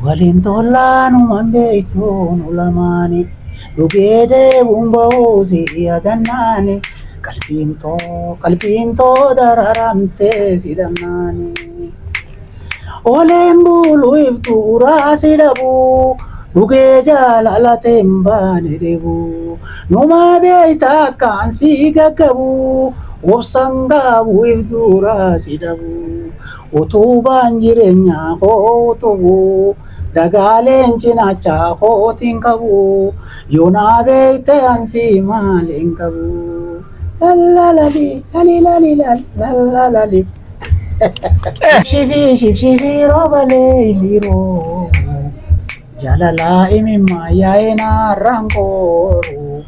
Waliin tollaanuman beektu nu lamaani. Dhugee deebuun ba'uu si yadannaani. Qalbiin too qalbiin too dararamtee si dhabnaani. Oleen bulu iftuuraa si dhabuu. Dhugee jaalala teen baane dheebuu. Numaa beekta akkaan si gaggabuu. Obsan qabu iftuuraa si dhabuu. Utubaan jireenyaa koo utubuu. Dagaaleen cinaachaa kootiin qabu. Yoonaa beekte ansi maaliin qabu. Lallalali lalilali lallalali. Shifii shifshifii roobalee iliroo. Jaalalaa imimmaa yaa'ee naarraan qooru.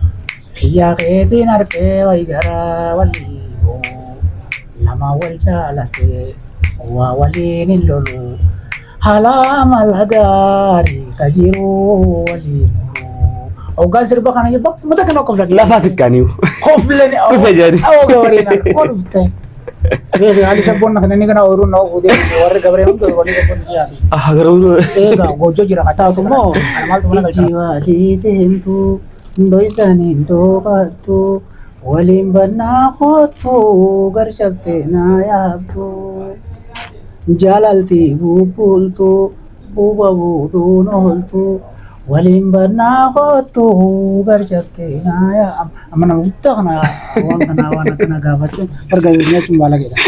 Kiyyaa keetiin harkee wayi garaa waliiboo. Lama wal jaalatee waa waliin hin lolu. Haala amala gaarii ka jiru waliin horuu. Hoggaan sirba kana jibba mata kana koflanii. Lafaa siqqaaniyu. Koflanii. Dhufe jedhani. Awoo gabareen akkuma dhufte. Beeku haalli shabboon kana inni kana ooyiruun na oofuu deemu warri gabareen hundi walii shabboon siyaati. Ah garuu. Eega goojjoo jira kan taatu immoo kana maaltu mana galcha. Ijji walii deemtu dhoysaniin dhooqattu waliin bannaa kottu garcabtee naa yaabtu. Jaalalti bubbultu buuba buudhuun ooltu waliin bannaa kottu garcabtee naa yaa amma nama guddaa kana waan kana waan akkana gaafachuun barga nyaachuun baalageedha.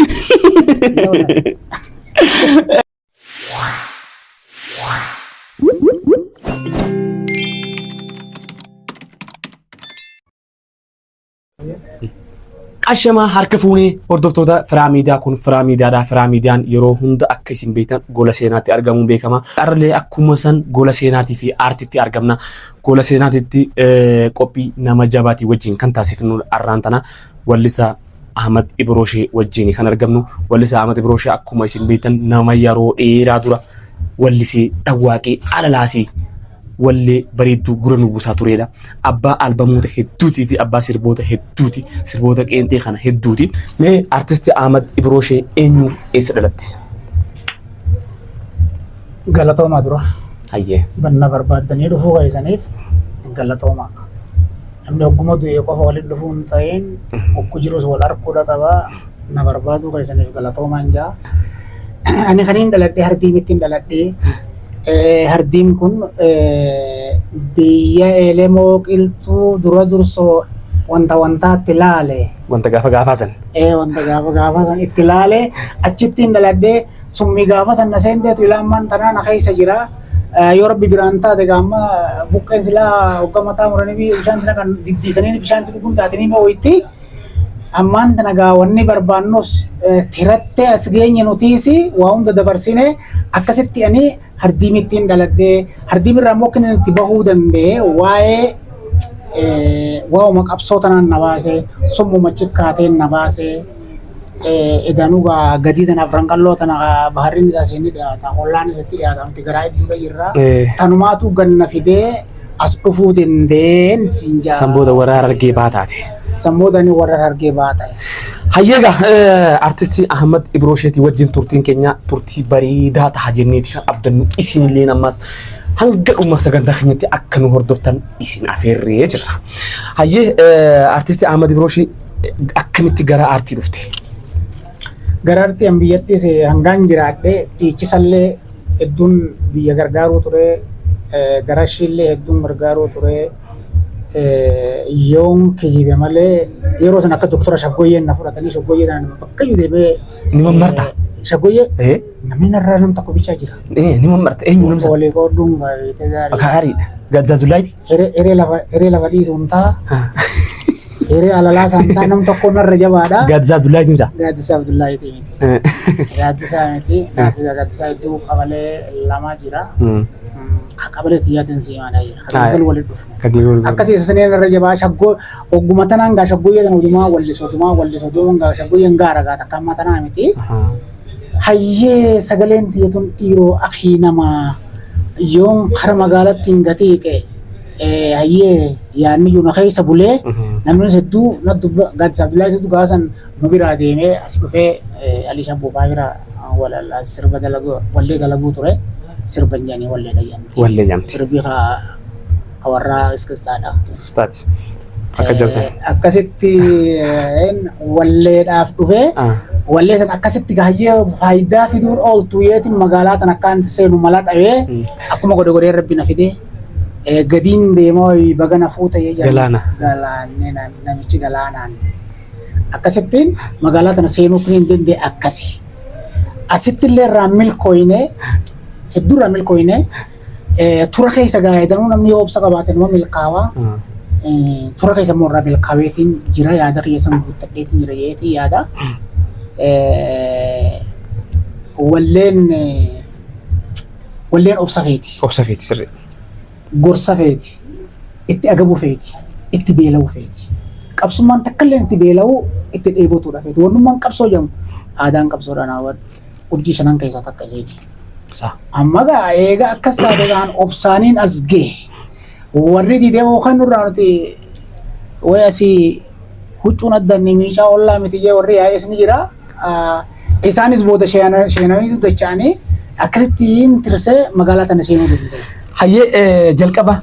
Ashamaa harka fuunee hordoftoota Firaa Miidiyaa kun Firaa Miidiyaadha. Firaa Miidiyaan yeroo hunda akka isin beektan gola seenaatti argamuun beekama. Har'allee akkuma san gola seenaatii fi aartitti argamna. Gola seenaatitti qophii nama jabaatii wajjin kan taasifnu har'aan tana wallisaa Ahmad Ibrooshee wajjin kan argamnu. Wallisaa Ahmad Ibrooshee akkuma isin beektan nama yeroo dheeraa dura wallisee dhawwaaqee alalaasee wallee bareedduu gurra nu buusaa tureedha. Abbaa albamoota hedduutii fi abbaa sirboota hedduuti. Sirboota qeenxee kana hedduuti. Mee artisti Ahmad Ibrooshee eenyu eessa dhalatte? Galatoomaa dura. Hayyee. Banna barbaaddanii dhufuu keessaniif galatoomaa. Namni hogguma du'e qofa waliin dhufuu hin ta'in hoggu jirus wal arguudha qaba. Na barbaaduu keessaniif galatoomaan jaa. Ani kaniin dhaladhee hardiimittiin dhaladhee. Hardiin kun biyya Elemoo Qilxuu dura dursoo wanta wantaatti laale. Wanta gaafa gaafaa san. Wanta gaafa gaafaa san itti laale achittiin dhaladhee summii gaafa san na seenteetu ilaamaan tanaa na keessa jira. Yoo rabbi biraan taate gaamma buqqeen silaa hogga mataa muranii bishaan sana kan diddiisanii bishaan dhuguun taatanii moo'itti. Ammaan tana gaa wanni barbaannus tirattee as geenye nutiis waa hunda dabarsine akkasitti ani hardiimittiin dhaladhee hardiimirraa immoo akka inni itti bahuu danda'e waa'ee waa'uma qabsoo tanaan na baase summuma chikkaateen na baase edanuu gaa gadii tana afran qalloo tana baharriin isaa siinni dhiyaata ollaan isatti dhiyaata nuti garaa hedduudha jirra tanumaatu ganna fidee as dhufuu dandeen siin jaa. San booda warra Harargee baa taate. San booda ani warra Harargee baa ta'e. Hayyeega artistii Ahmad Ibroosheetii wajjin turtiin keenya turtii bareedaa ta'a jenneeti kan abdannu isinilleen ammas hanga dhuma sagantaa keenyatti akka nu hordoftan isin afeerree jirra. Hayyee artistii Ahmad Ibrooshee akkamitti gara aartii dhufte? Gara aartii an biyyattis hangaan jiraadhe dhiichisallee hedduun biyya gargaaruu ture darashiillee hedduun gargaaruu ture yoon kijibe malee yeroo san akka doktora Shaggooyyeen na fudhatanii Shaggooyyee tana nama bakkayyuu deemee Ni mammarta? Shaggooyyee namni narraa nam tokko bichaa jira. Ni mammarta eenyu namsa? Walii qoodduun baay'ee gaarii. Gaariidha. Gaddaa Dullaayti? Hiree lafa dhiituun ta'a. Hiree alalaa isaan ta'a nam tokko narra jabaadha. Gaaddisaa Abdullaahiitiin isaa. Gaaddisaa Abdullaahiitii miti. Gaaddisaa miti. Naaf gaaddisaa hedduu qabalee lama jira. Ka qabalee tiyyaatiin siimaadhaa jira. Ka galgal waliin dhufne. Akkasii isa saneen irra jabaa shaggoo ogguma tanaan gaa shaggooyyee tan odumaa wallisu odumaa wallisu odumaa gaa shaggooyyeen gaara gaa takka ammaa tanaa miti. Hayyee sagaleen tiyya tun dhiiroo akii namaa yoon kara magaalatti hin gatiiqe hayyee yaadni iyyuu na keessa bulee namnis hedduu na dubba Gaaddisa Abdullahi hedduu gaasan nu biraa deemee as dhufee Alii Shabboo fa'aa bira wal sirba dalaguu wallee dalaguu ture. Sirban jedhanii walleedha jedhamti. Wallee jedhamti. Sirbi ka warraa iskistaadha. Iskistaati. Akka jirtan. Akkasitti walleedhaaf dhufee wallee san akkasitti gaayyee faayidaa fiduun ooltu yeetiin magaalaa tan akkaan seenu mala dhawee akkuma godhe godhee rabbi na fidee gadiin deemaa baga na fuuta jee jedhan. Galaana. Galaanni namichi galaanaan. Akkasittiin magaalaa tana seenuu kan hin danda'e akkasi. Asitti illee irraa milkooyne hedduu irraa milkooyne tura keessa gaa'edanuu namni yoo obsa qabaate nama milkaawaa. Tura keessa immoo irraa milkaaweetiin jira yaada kiyya san guuttadheetiin jira yeetii yaada. Walleen walleen obsa feeti. Obsa feeti sirrii. Gorsa feeti. Itti agabuu feeti. Itti beela'uu feeti. Qabsummaan takka illee itti beela'uu itti dheebotuudha feeti. Wannummaan qabsoo jedhamu aadaan qabsoodhaan hawwan urjii shanan keessaa takka isheen. Amma gaa eega akkas taate gaan obsaaniin as gahe. Warri didee yookaan nurraa nuti wayi asii huccuun addanni miicaa ollaa miti jee warri yaa'es ni jira. Isaanis booda sheenanii dacha'anii akkasitti hin tirsee magaalaa tana seenuu danda'e. Hayyee jalqaba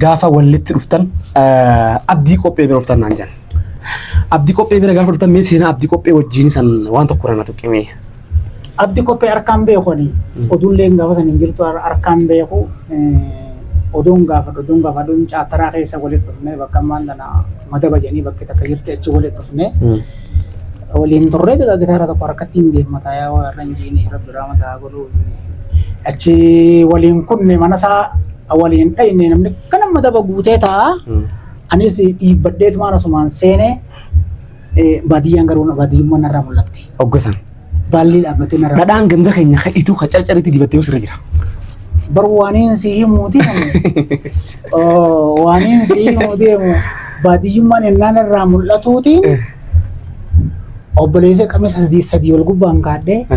gaafa walitti dhuftan abdii qophee bira dhuftan naan jedhan. Abdii qophee bira gaafa dhuftan mee seenaa abdii qophee wajjin san waan tokko irra na tuqime. Abdii qophee harkaan beeku ani oduulleen gaafa san hin jirtu harkaan beeku oduun gaafadhu oduun gaafadhu caataraa keessa walitti dhufne bakka ammaan tana madaba jedhanii bakki takka jirti achi walitti dhufne. Waliin turree egaa gitaara tokko harkatti hin deemmataa yaa warra hin jiine rabbi raamataa godhuu achi waliin kunne mana isaa waliin dhayne namni kana madaba guutee taa'a. Anis dhiibbadheetumaan asumaan seenee baadiyyaan garuu baadiyyummaan narraa mul'atti. Hoggasan. Baalli dhaabbatee narraa. Dhadhaan ganda keenya kan ituu kan carcaritti dibattee sirra jira. Bar waaniin si himuu deemu waaniin si himuu deemu baadiyyummaan ennaan irraa mul'atuutiin obboleessa qamisa sadii sadii ol gubbaan kaadhee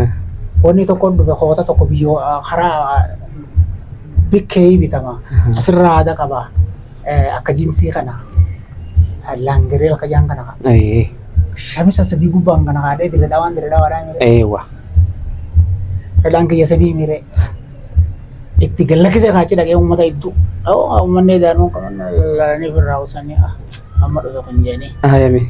wanni tokko dhufe koota tokko biyyoo karaa bikkee bitama asirraa aadaa qaba akka jinsii kana laangeree lakka kana shamisa sadii gubbaan kana kaadhee dirre dhawaan dirre dhawaadhaa mire Eewa. dhadhaan kiyya sadii mire itti gallakkisee kaachi dhaqee uummata hedduu uummanni daanuu qaban laalanii ofirraa usanii amma dhufe kun jedhanii. Ayami.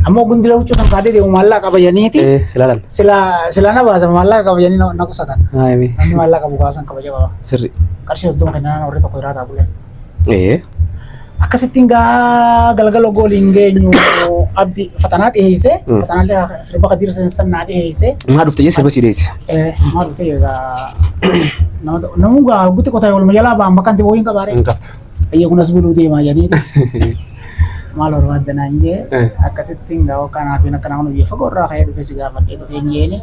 Ammoo gundila huccuu kan kaadhee deemu maallaqa qaba jedhaniiti. Silaalan. Sila sila na baasa maallaqa qaba jedhanii na qusatan. Ayami. Namni maallaqa qabu gaafa san kabaja qaba. Sirri. Qarshii 30 kennaan warri tokko irraa taabule. Akkasittiin gaa galgala gooliin geenyu abdi fatanaa dhiheesse. Fatanaallee sirba kadiir san naa dhiheesse. Maa dhufte jee sirba sii dhiheesse. Maa dhufte egaa namuu gaa gutti qotaa waluma jalaa ba'an bakka anti booyin qabaare. Hin qabdu. Ayya kun as buluu deemaa jedhaniiti. Maal barbaadda naan jee akkasittiin gaa akkanaa fi akkanaa kun biyya fagoo irraa ka'ee dhufe si gaafadhee dhufe hin jeeni.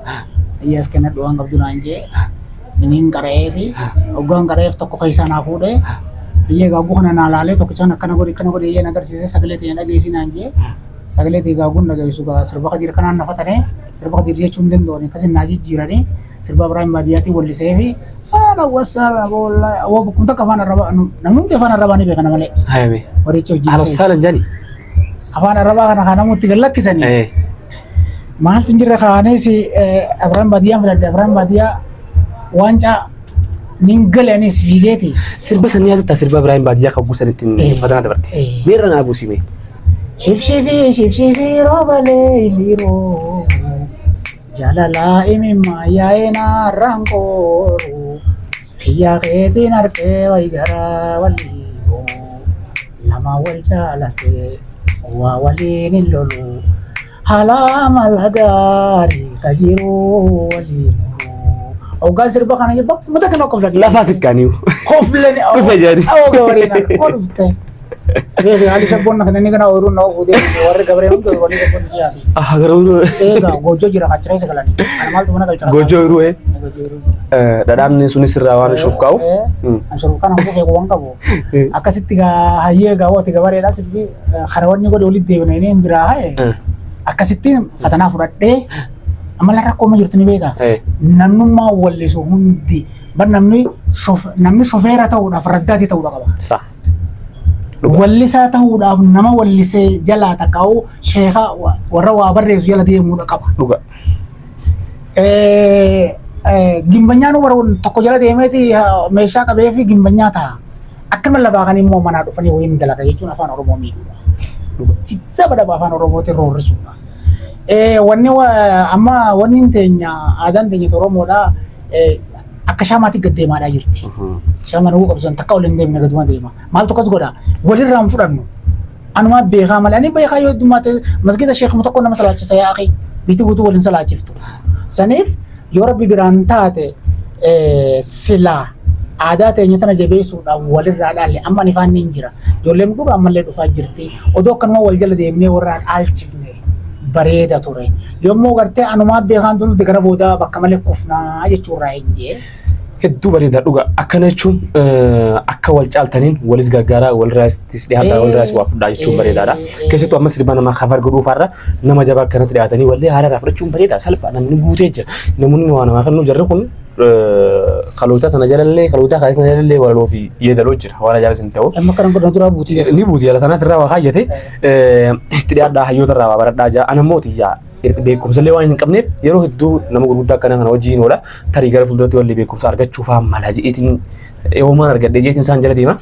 Ayya as kennadhu waan qabdu naan jee. Inni hin qara'ee fi hoggaan qara'eef tokko keessaa naa fuudhee. Ayya egaa oguu kana naa laalee tokkichaan akkana godhi akkana godhi eeyyee na agarsiise sagalee ta'e dhageessi naan jee. Sagalee ta'e egaa oguun dhageessu gaa sirba kadiir kanaan na fatanee sirba kadiir jechuu hin danda'u akkasin naa jijjiiranii sirba Ibraahim Baadiyyaatiin wallisee fi haala wasaala boolla kun takka afaan arrabaa namni hundi afaan arrabaa ni beekana malee. Hayame. Waricha hojii. Haala saalan jani. Afaan arrabaa kana kan namooti gad lakkisanii. Maaltu hin jirre kaanis Ibraahim Baadiyyaan filadhe Ibraahim Baadiyyaa waancaa nin gale anis fiigeeti. Sirba sanii yaadatta sirba Ibraahim Baadiyyaa kan guusan ittiin fatanaa dabarte. Meerra naa buusime. Shifshifii shifshifii rooba leeyiliroo jaalalaa imimmaa yaa'ee naarraan qooru kiyyaa keetiin harkee wayi garaa waliiboo lama wal jaalatee waa waliin hin lolu haala mala gaarii ka jiruu waliin horuu. Hoggaa sirba kana bakkuma takka na koflan. Lafaa sikkaaniiyu. Koflani. Dhufe jedhani. Awwa gabareen koo dhufte. Beeku haalli shabboon kan inni kana ooyiruun na oofuu deemu warri gabareen hundi ooyiruun shabboon siyaati. Ah garuu. Egaa goojjoo jira qacha keessa galanii. Kana maaltu mana galcha. Goojjoo ooyiruu ee. Goojjoo ooyiruu jira. Dhadhaamni sunis irraa waan shuuf kaa'uuf. An shuuf kana hundi feeku waan qabu. Akkasitti gaa hayyee gaa wati gabareedha sirbi karawanni godhe walitti deebinee inni biraa haye. Akkasitti fatanaa fudhadhee amala rakkoo ma jirtu ni beektaa. Namnummaa wallisu hundi bar namni namni shofeera ta'uudhaaf raddaatii ta'uudha qaba. Sa. Wallisaa ta'uudhaaf nama wallisee jalaa takkaa'u sheeka warra waa barreessu jala deemuudha qaba. Dhuga. Gimbanyaa nu baruun tokko jala deemeeti meeshaa qabee fi gimbanyaa ta'a. Akkanuma lafaa kan immoo manaa dhufanii wayiin dalaga jechuun afaan Oromoo miidhuudha. Saba dhaba afaan Oromootiin roorrisuudha. Wanni amma wanni hin teenya aadaan teenya Oromoodha akka shaamaatti gad deemaadhaa jirti. Shaamaan hubuu qabsan takka ol hin deemne gaduma deema. Maaltu akkas godha? Walirraa hin fudhannu. Anumaa beekaa malee ani beekaa yoo heddummaate masgida sheekuma tokko nama salaachisa yaa akhi biitti guutuu waliin salaachiftu. Saniif yoo rabbi biraan taate silaa aadaa teenya tana jabeessuudhaaf walirraa dhaalle amma ani faanni hin jira. Ijoolleen dhugaa ammallee dhufaa jirti. Odoo akkanuma wal jala deemnee warraan dhaalchifne bareeda ture. Yommuu gartee anumaa beekaan tun dhufte gara boodaa bakka malee kufnaa jechuurraa hin jee. Hedduu bareeda dhuga. Akkana jechuun akka wal caaltaniin walis gargaaraa walirraas dhiyaadhaa walirraas waa fudhaa jechuun bareedaadha. Keessattuu amma sirba namaa kafar godhuufaarra nama jabaa akkanatti dhiyaatanii wallee haaraadhaa fudhachuun bareeda salphaa namni guutee jira. Namoonni waa namaa kennu jarri kun kaloota tana jalallee kaloota kana jalallee walaloo fi yeedaloo jira waan ajaa'ibaa isin ta'u. Amma kanan godhan duraa buutii. Ni buuti jala tanaaf irraa waa kaayyate itti dhiyaadhaa hayyoota irraa waa baradhaa jaa anammoo tiyyaa beekumsallee waan hin qabneef yeroo hedduu nama gurguddaa akkana kana wajjin oola tarii gara fuulduratti walli beekumsa argachuufaa mala je'eetiin yoomaan argadhe jeetiin isaan jala deema.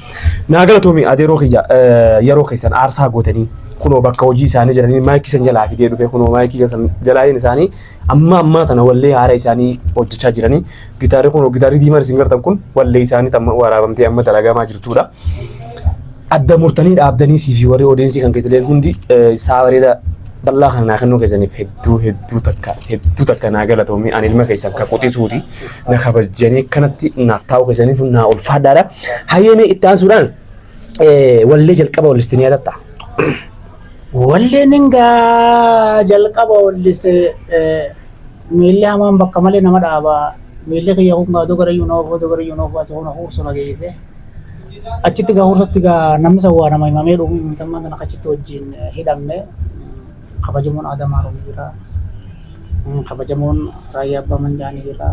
Naa galatoomi adeeroo kiyya yeroo keessan aarsaa gootanii kunoo bakka hojii isaanii jiranii maayikii san jalaa fidee dhufe kunoo maayikii san jalaa isaanii amma ammaa tana wallee haara isaanii hojjechaa jiranii gitaarri kunoo gitaarri diimaan isin gartan kun wallee isaanii tamma waraabamtee amma dalagamaa jirtudha. Adda murtanii dhaabdanii sii fi warri odeensii kan keetileen hundi isaa bareeda bal'aa kana naa kennuu keessaniif hedduu hedduu takka hedduu takka naa galatoomii ani ilma keessan ka quxisuuti na kabajjanii kanatti naaf taa'uu keessaniif naa ulfaadhaadha. Hayyee itti aansuudhaan wallee jalqaba wallistanii yaadatta. Walleen hingaa jalqaba wallise miilli hamaan bakka malee nama dhaaba. Miilli kiyya kun gaa dogarayyuu nama ofoo dogarayyuu nama ofoo asii kun huursu na geesse. Achitti gaa huursutti gaa namni san waa nama himamee dhumu himtammaan tana achitti wajjin hidhamne kabajamoon Adamaa Roobi jira. Kabajamoon Raayyaa Abbaa Manjaa ni jira.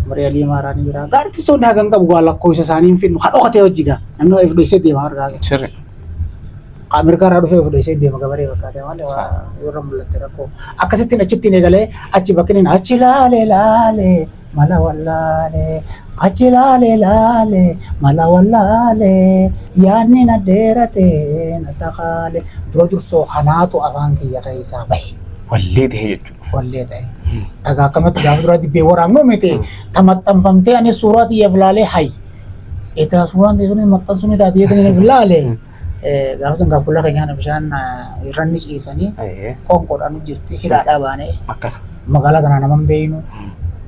Marii Alii Maaraa ni jira. Gaa artistoonni hagan qabu gaa lakkoofsa isaanii hin fidnu. Ka dhokatee hojii gaa namni of dhoksee deema harkaa. Sirri. Ameerikaa irraa dhufee of dhoksee deema gabaree fakkaate malee waa yoo irra mul'atte rakkoo. Akkasittiin achittiin eegalee achi bakki inni achi laalee laalee mala wallaalee achi laalee laalee mala wallaalee yaadni na dheerate na sakaale dura dursoo kanaatu afaan kiyya keessaa bahe. Wallee ta'e jechuudha. Wallee ta'e. Tagaa akkamatti gaafa duraa dibbee waraabnu miti ta maxxanfamtee ani suuraa xiyyeef laalee hayi. Etaa suuraan ta'e suni maxxansuun taate jettanii laale. Gaafa san gaaf qullaa keenya kana bishaan irranni ciisanii qoonqoodhaan jirti hidhaadhaa baanee Akkana. magaalaa tanaa nama hin beeknu.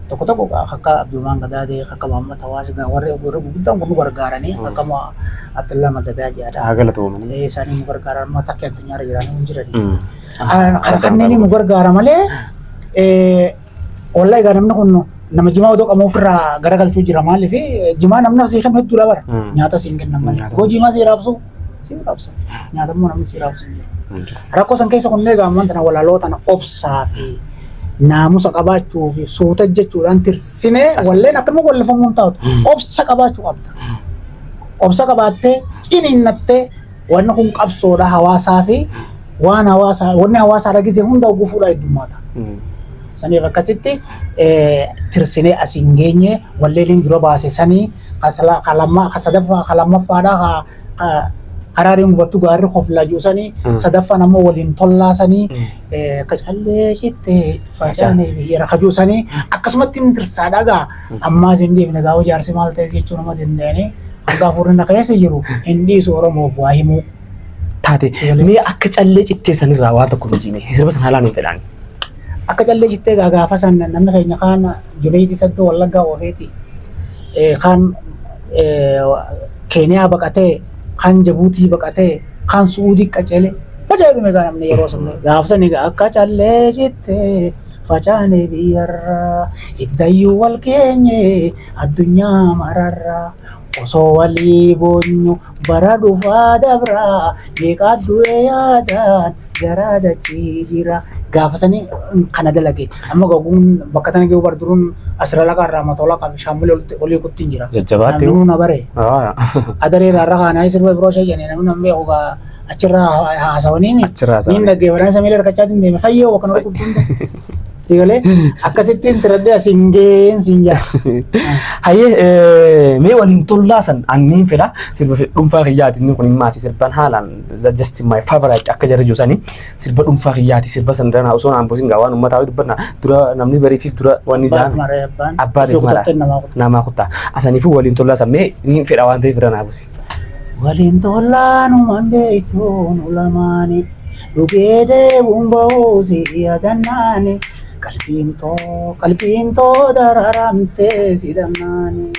Tokko tokko akka Abdulmaan Gadaadee akka Muhammad Hawaas warri warri gurguddaan kun nu gargaaranii akka Abdullaa Mazagaa jedhadha. Haa galatoomanii. Isaanii nu gargaaran amma takka addunyaarra jiranii hin jirani. Kanneen nu gargaara malee Wallahi egaa namni kun nama jimaa odoo qabu ofirraa garagalchuu jira maaliif jimaa namni asii kennu hedduudha bara nyaata siin kennan malee yoo jimaa sii raabsu sii raabsa nyaata immoo namni sii raabsu hin jiru. Rakkoo san keessa kunneen egaa ammaan tana walaloo tana obsaa fi naamusa qabaachuu fi suuta jechuudhaan tirsinee walleen akkanuma wallifamuu hin taatu obsa qabaachuu qabda. Obsa qabaattee ciniinnattee wanni kun qabsoodha hawaasaa fi waan hawaasaa wanni hawaasaa dhagisee hunda gufuudha heddummaata. Saniif akkasitti tirsinee as hin geenye walleeliin dura baase sanii ka sadaffaa ka lammaffaadha ka haraariin gubattu gaarri koflaa jiru sanii sadaffaan ammoo waliin tollaa sanii ka callee cittee facaanee biyya rakajuu sanii akkasumatti hin tirsaadha gaa ammaas hin dhiifne gaafa jaarsi maal ta'es jechuu nama danda'anii hanga hafuurri na keessa jiru hin dhiisu Oromoof waa himuu. Taate mee akka callee cittee sanirraa waa tokko nu jime sirba sana haalaan hin fedhaan. Akka callee cittee gaa gaafa san namni keenya kaan Junaydii Saddoo Wallaggaa oofeeti kaan Keeniyaa baqatee kaan Jabuutii baqatee kaan Su'uudii qaceele faca'ee dhume gaa namni yeroo san gaafa san egaa akka callee cittee facaane biyyarraa iddayyuu wal keenye addunyaa mararraa osoo walii boonyu bara dhufaa dabraa meeqaa du'e yaadaan garaa dachii jira gaafa sanii kana dalage amma gaguun bakka tana ga'u barduruun asira laqa irraa matoo laqa fi shaammulee olii kuttiin jira. Jajjabaatti. Namni na bare. Adaree irraa irra kaanaa sirba biroo shayyanii namni namni beeku gaa achirraa haasawanii mi. Achirraa haasawanii. Niin dhaggeeffatan samiila hirkachaatiin deeme fayyoo bakka nama dhukkubtuun. Sigalee akkasittiin tiradhee asiin ga'een siin jaa. Hayyee, mee waliin tollaa san anniin fedha, sirba dhuunfaa kiyyaati inni kun himmaasi, sirban haalaan just my favorite akka jarri jiru sirba dhuunfaa kiyyaati. Sirba san dana osoo naan buusin gaa waan uummataa dubbanna dura namni bariifiif dura wanni Abbaaf jaan maree abbaan. Abbaatiif Ofii mara. kutattee namaa kutaa. Namaa kuttaa asaniifuu waliin tollaa san mee niin fedha waan ta'eef irra naa buusi. Waliin tollaanumaan beektuun ulamaani, dhugee deebuun ba'uusi yadannaani, qalbiin too qalbiin too dararamtee si dhabnaani.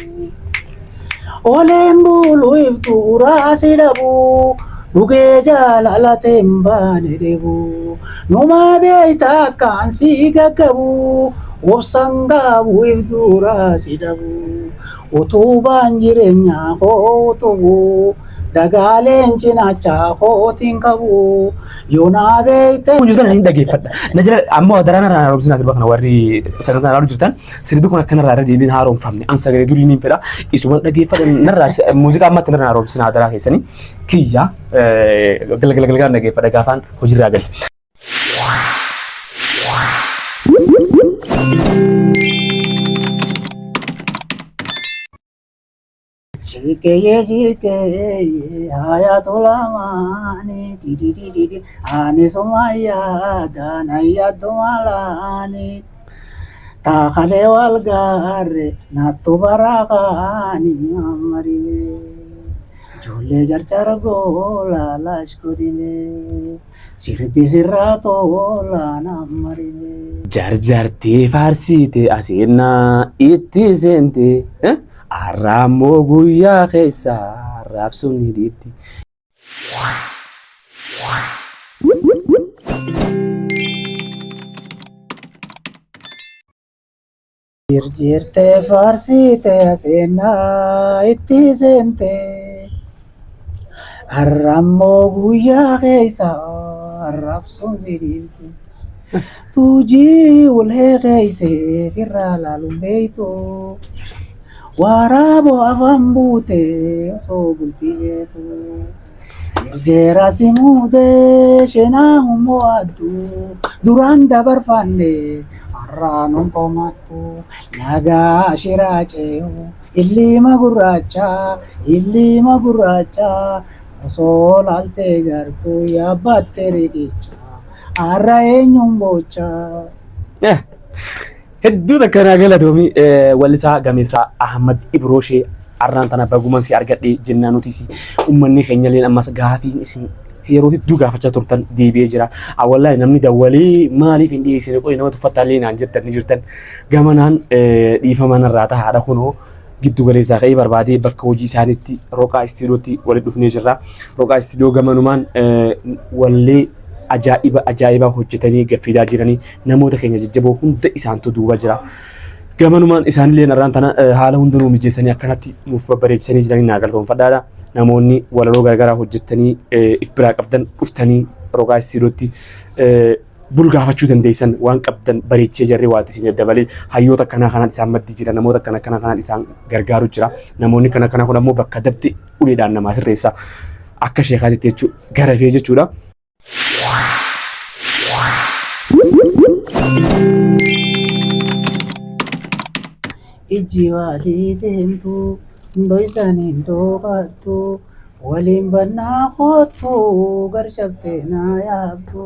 Oleen bulu iftu uraa si dhabuu, dhugee jaalala teen baane dheebuu, numaa beeyta akkaan si gaggabuu, obsan gaabu iftuuraa si dhabuu, utubaan jireenyaa koo utubuu, dagaaleen cinaachaa kootiin qabu, yoonaa beeyte. Kun jirtan hin dhageeffadha. Na jala ammoo daraan irraa haaromsinaa sirba kana. Warri sagantaa ilaalu jirtan, sirbi kun akkanarraa irra deebiin haaromfamne. An sagalee durii niin fedha. Isuma dhageeffadha narraa muuziqaa ammatti narraa haaromsinaa daraa keessanii kiyya galgala galgalaan dhageeffadha gaafaan hojiirraa gali. Shikeeye shikeeye haya tolamaani didi didi ani sumayyaa daanayya tumalaani taakalee wal gaarre nattu barakaani mammarime ijoollee jarjar goola lash godhime sirbi sirraa tola nammarime. Jarjartee faarsiite aseenaa itti seente, har'aammoo guyyaa keessa raabsuun ni dhiibdi. Jirjirtee faarsiite aseenaa itti seente, har'ammoo guyyaa keessa arrabsuun si dhiibdi. Tuujii ulee keeysee firraa laaluun beeytu, waraaboo afaan buute osoo bultii jeetu. Jirjeera si muudee seenaa hummoo addu, duraan dabarfanne har'aanuun komattu, lagaa shiraa ce'u illiima gurraacha, illiima gurraacha osoo laaltee gartuu yaabbatte riqicha, har'a eenyuun boocha. Hedduu takka naa galatoomi, wallisaa gameessaa Ahmad Ibrooshee. Arraan tana baguman si argadhe jennaa nutis, uummanni keenya illee ammas gaafiin isin yeroo hedduu gaafachaa turtan deebi'ee jira. Wallaahi namni dawwalee maaliif hin dhiyeessine, qoy nama tuffattaa illee naan jettan ni jirtan. Gamanaan dhiifama narraa tahaadha, kunoo giddu galeessaa ka'ee barbaadee bakka hojii isaaniitti Roqaa Istiidootti walitti dhufnee jirra. Roqaa Istiidoo gamanumaan wallee ajaa'iba ajaa'ibaa hojjetanii gaffidaa jiranii, namoota keenya jajjaboo hunda isaantu duuba jira. Gamanumaan isaanillee narraan tana haala hunda nuu mijeessanii akkanatti nuuf babbareechisanii jiranii naa galatoomfadhaadha. Namoonni walaloo garaagaraa hojjettanii if biraa qabdan dhuftanii Roqaa Istiidootti bulgaafachuu dandeessan, waan qabdan bareechee jarree waa isin dabalee hayyoota akkanaa kanaan isaan maddii jira, namoota akkana akkanaa kanaan isaan gargaaru jira. Namoonni kana kana kun ammoo bakka dabte uleedhaan namaa sirreessa, akka sheekaatitti jechuudha, garafee jechuudha. Ijji walii deemtu dhoysaniin dhookattu, waliin bannaa kottu garcabtee naa yaabtu,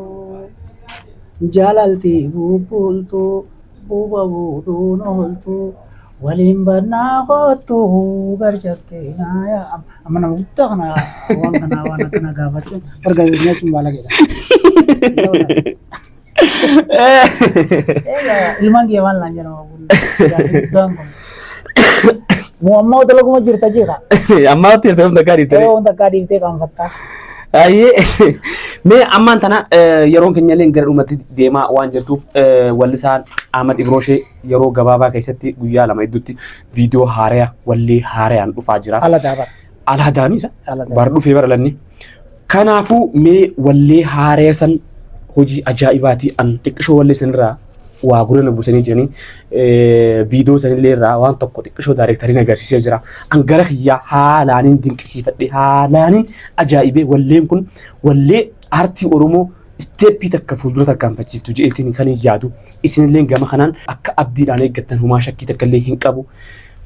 jaalalti bubbultu buuba buudhuun ooltu, waliin bannaa kottu garcabtee naa yaabtu. Amma nama guddaa kana waan kana waan akkana gaafachuun barga nyaachuun baalageedha. Ilmaan kiyya waan laan jedhama kun jaarsi guddaan kun. Mu ammoo dalaguma jirta jeeqa. Ammaa itti hirtee hunda gaarii ta'e. Wanta akka dhiiftee qaanfattaa. Ayyee, mee ammaan tana yeroon keenya illee gara dhumatti deemaa waan jirtuuf, wallisaan Ahmad Ibrooshee yeroo gabaabaa keessatti guyyaa 2 idduutti viidiyoo haaraya wallee haarayaan dhufaa jira. Ala daabara. Alaa daamisa. Ala daamisa. Bar dhufee bara lanni. Kanaafuu mee wallee haaraya san hojii ajaa'ibaati, an xiqqishoo wallee sanirraa waa gurra na buusanii jiranii, viidiyoo sanillee irraa waan tokko xiqqishoo daayirektariin agarsiisee jira. An gara kiyyaa haalaaniin dinqisiifadhe, haalaaniin ajaa'ibee. Walleen kun wallee aartii Oromoo Isteeppii takka fuuldura tarkaanfachiiftu je'eetiin kan hin yaadu. Isinilleen gama kanaan akka abdiidhaan eeggattan humaa shakkii takka illee hin qabu.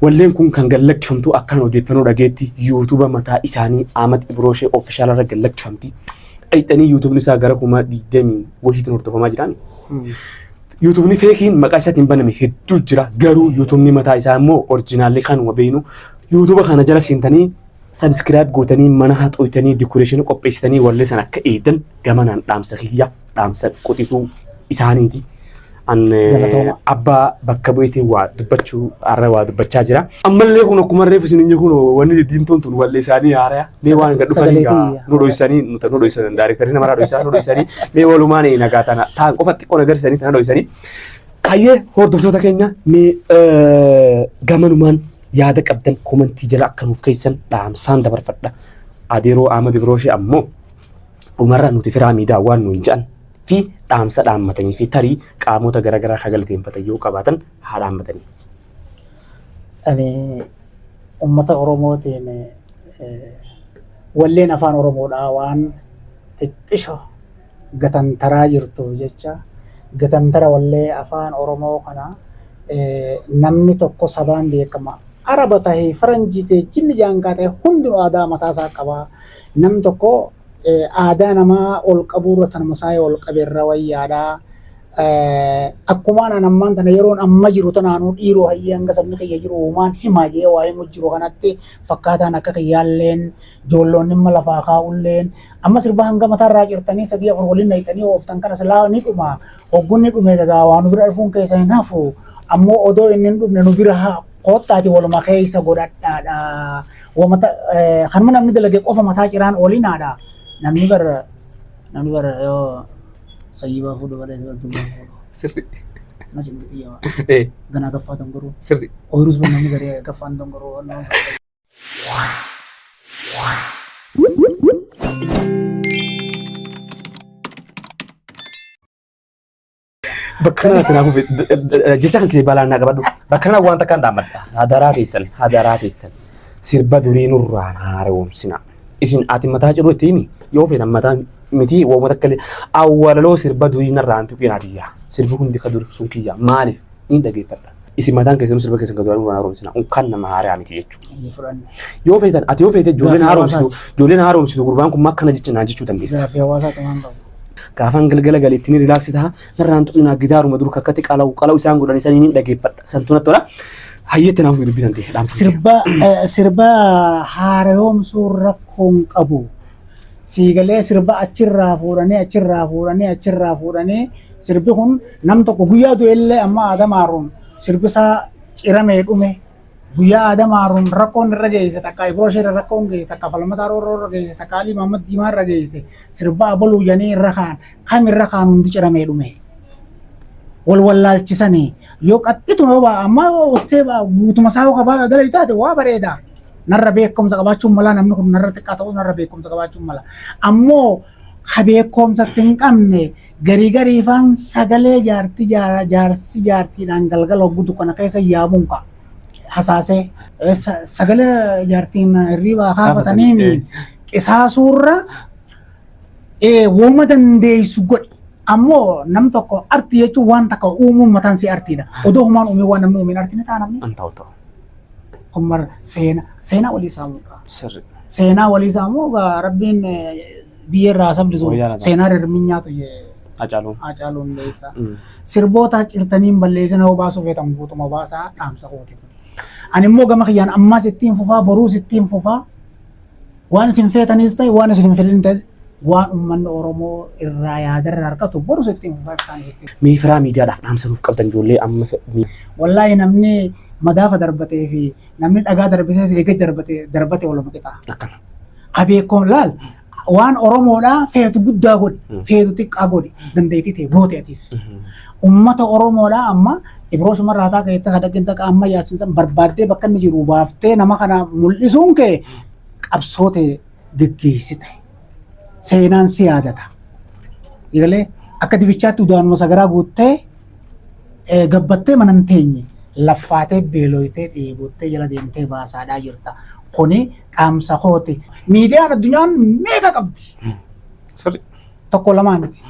Walleen kun kan gad lakkifamtu akkaan odeeffannoo dhageetti YouTube mataa isaanii Ahmad Ibrooshee Official irra gad lakkifamti. Dhayxanii YouTubeni isaa gara 20,000 wahiitiin hordofamaa jiraani. YouTubeni feekiin maqaa isaatiin baname hedduu jira. Garuu YouTubeni mataa isaa immoo orjinaalli kanuma beeknu. YouTube kana jala seentanii subscribe gootanii mana haxooytanii dikoreeshinii qopheessitanii wallee sana akka eegdan gamanaan dhaamsa kiyya dhaamsa quxisuu isaaniiti. An Galatooma. abbaa bakka bu'eetiin waa dubbachuu har'a waa dubbachaa jira. Ammallee kun akkuma reefu isin hin kun wanni diimtuun tun wallee isaanii haaraya. Mee waan gad dhufanii Sagalee gaa tiyya. nu dhoysanii nu dhoysan daayirektarii namarraa dhoysaa nu dhoysanii mee walumaan nagaa tana ta'an qofa xiqqoo agarsiisanii tana dhoysanii. Hayyee hordoftoota keenya mee gamanumaan yaada qabdan komantii jala akka nuuf keessan dhaamsaan dabarfadha. Adeeroo Ahmad Ibrooshee ammoo dhumarra nuti firaa miidaa waan nuun jedhan fi dhaamsa dhaammatanii fi tarii qaamota garaagaraa kan galateeffatan yoo qabaatan haa dhaammatanii. Ani uummata Oromootiin walleen afaan Oromoodhaa waan xiqqisho gatantaraa jirtuuf jecha gatantara wallee afaan Oromoo kana namni tokko sabaan beekama. Araba tahee, faranjii tahee, jinni jaankaa tahee hundinuu aadaa mataa isaa qaba. Namni tokko aadaa namaa ol qabuurra tanuma isaa yoo ol qabe irra wayyaadha. Akkumaan an ammaan tana yeroon amma jiru tanaanuu dhiiroo hayyee hanga sabni kiyya jiru uumaan himaa jee waa himu jiru kanatti fakkaataan akka kiyyaalleen joolloonni imma lafaa kaa'ulleen amma sirba hanga mataarraa cirtanii sadii afur waliin nayxanii ooftan kana silaa ni dhuma hoggun ni dhume egaa waa nu bira dhufuun keessan hin hafu ammoo odoo inni hin dhumne nu bira haa koottaati waluma keessa godhadhaadha. Wamata kanuma namni dalage qofa mataa ciraan oolinaadha. Namni bar yoo sayyibaa fuudhu malee durbaa fuudhu. Sirri. Na cimti yawa. Eh, Ganaa gaffaa dongoruu. Sirri. Ooyirus bar namni garee gaffaan dongoruu. Bakka kanatti naaf jecha kan kee balaan naa qabadhu. Bakka kana waan takkaan dhaammadha. Hadaraa teessan, hadaraa teessan. Sirba durii nurraan haaromsina. Isin ati mataa ciruu itti himi. Yoo feetan mataan miti wooma takka illee awwalaloo sirba durii narraan tuqee naa tiyya. Sirbi hundi ka dur sun kiyya. Maaliif? Ni dhageeffadha. Isin mataan keessanuu sirba keessan ka duraa nurraan haaromsina. Unkaan nama haaraa miti jechuudha. Yoo feetan ati yoo feete ijoolleen Gaaffii haaromsitu ijoolleen haaromsitu gurbaan kun makkana jecha naan jechuu dandeessa. Gaaffii hawaasaati waan qabu. Gaafan galgala gale ittiin relax taha narraan tuqinaa gidaaruma dur kakkatti qalawu qalawu isaan godhan isanii niin dhageeffadha. Santu natti tola. Hayyeetti naaf dubbisan ta'e dhaamsa. Sirba sirba haaromsuun rakkoon qabu. Siigalee sirba achirraa fuudhanii achirraa fuudhanii achirraa fuudhanii sirbi kun nam tokko guyyaa du'ellee amma Aadam Haaruun sirbisaa ciramee dhume. Guyyaa Aadam Haaruun rakkoon irra geesse takka Ibroo ishee irra rakkoon geesse takka Falmataa Roorroo irra geesse takka Alii Mahammad Diimaa irra geesse sirba abaluu jedhanii irra kaan kam irra kaan hundi ciramee dhume. Wal wallaalchisanii yoo qaxxituma yoo ba'a amma yoo ustee ba'a guutuma isaa yoo qabaa dalagu taate waa bareeda. Narra beekumsa qabaachuun mala namni kun narra xiqqaa ta'uu narra beekumsa qabaachuun mala. Ammoo ka beekumsatti hin qabne garii gariifaan sagalee jaarti jaarsi jaartiidhaan galgala hogguu dukkana keessa yaamuun ka'a. Hasaasee sagalee jaartiin hirriibaa kaafataniin qisaasuurra wooma dandeessu godhi. Ammoo nam tokko artii jechuun waan takka uumuun mataan si artiidha. Odoo humaan uumee waan namni uumeen artii ni ta'a namni. An ta'u ta'u. Kun mar seena seenaa walii saamuudha. Sirri. Seenaa walii saamuu egaa rabbiin biyya irraa sabdisu Wayyaa laata. seenaa rirmi nyaatu jee Hacaaluun. Hacaaluun Hundeessaa. Sirboota cirtanii hin balleessina yoo baasuu feetan guutuma baasaa dhaamsa kooti kun. Ani immoo gama kiyyaan ammas ittiin fufaa boruus ittiin fufaa waan isin feetanis ta'e waan isin hin fedhin ta'e waan uummanni Oromoo irraa yaadarra harkatu borus ittiin fufaa iftaanis ittiin. Mee firaa miidiyaadhaaf dhaamsa nuuf qabdan ijoollee amma Wallaahi namni madaafa darbatee fi namni dhagaa darbisees eega darbate darbate waluma qixa. Akkana. Ka beekoon laal waan Oromoodhaa feetu guddaa godhi feetu xiqqaa godhi dandeettii ta'e goote atis. Ummata Oromoodhaa amma Ibroo Shumarraa taa keessatti kadhaqin taqa amma yaasinsan barbaaddee bakka inni jiru baaftee nama kana mul'isuun kee qabsoo ta'e geggeessite. Seenaan si yaadata. Egalee akka dibichaatti udaanuma sagaraa guuttee gabbattee mana hin teenye laffaatee beeloytee dheebottee jala deemtee baasaadhaa jirta. Kuni dhaamsa kooti. Miidiyaan addunyaan meeqa qabdi? Sirri. Tokko lamaa miti.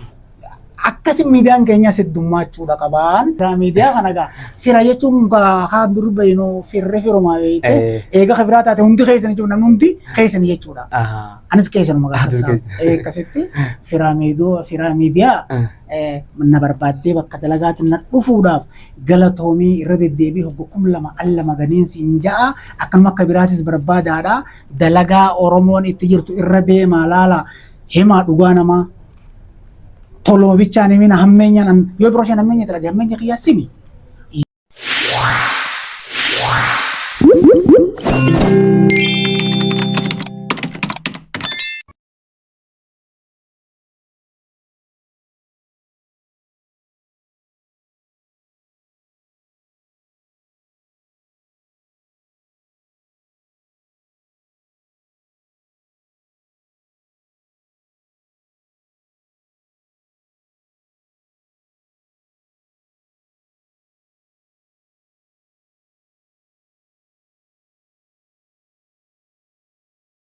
Akkasi miidiyaan keenyas heddummachuudha qabaan. Miidiyaa kana gaa fira jechuun kaa dur beeynu firri firumaa beeyte eega ka firaa taate hundi keessan jechuudha, namni hundi keessan jechuudha. Anis keessanuma gaafa akkasitti firaa miidiyoo firaa miidiyaa na barbaaddee bakka dalagaatiin na dhufuudhaaf galatoomii, irra deddeebii hogga 2000 al lama ganiinsi hin ja'a. Akkanuma akka biraatis barbaadaadha. Dalagaa Oromoon itti jirtu irra deemaa laala, himaa, dhugaa namaa toluma bichaan himina. Hammeenyaan yoo biroo shan hammeenya dalage, hammeenya kiyyaa simi.